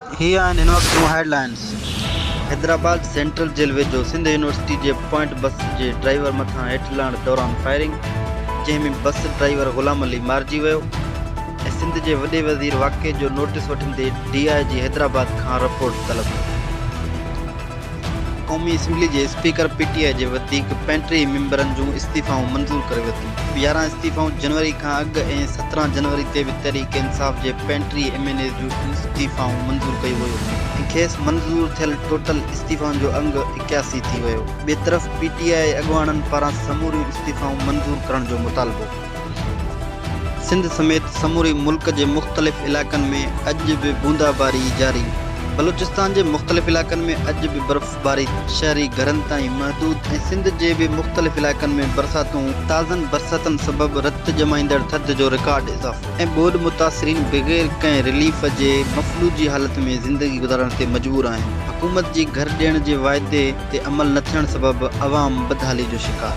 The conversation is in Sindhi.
هي آهن هن وقت جون head lines. Hyderabad central jail ويجهو سنڌ يونيورسٽي جي پوائنٽ بس جي ڊرائيور مٿان هيٺ لهڻ دوران فائرنگ، جنهن ۾ بس ڊرائيور غلام علي مارجي ويو ۽ سنڌ جي وڏي وزير واقعي جو نوٽيس وٺندي ڊي I جي حيدرآباد کان رپورٽ طلب. قومي اسيمبلي جي اسپيڪر پي ٽي آء جي وڌيڪ 35 ميمبرن جون استعيفائون منظور ڪري ورتيون. 11 استعيفائون جنوري کان اڳ ۽ 17 جنوري تي به تحريڪ انصاف جي 35 ايم اين ايز جون استعيفائون منظور ڪيون ويون ۽ کيس منظور ٿيل ٽوٽل استعيفائن جو انگ 81 ٿي ويو. ٻئي طرف پي ٽي آء اڳواڻن پاران سموريون استعيفائون منظور ڪرڻ جو مطالبو. سنڌ سميت سموري ملڪ جي مختلف علائقن ۾ اڄ به بوندا باري جاري، بلوچستان جي مختلف علائقن ۾ اڄ به برفباري شهري گهرن تائين محدود ۽ سنڌ جي به مختلف علائقن ۾ برساتون، تازن برساتن سبب رت ڄمائيندڙ ٿڌ جو رڪارڊ اضافو ۽ ٻوڏ متاثرين بغير ڪنهن رليف جي مفلوجي حالت ۾ زندگي گذارڻ تي مجبور آهن، حڪومت جي گهر ڏيڻ جي واعدي تي عمل نه ٿيڻ سبب عوام بدحالي جو شڪار.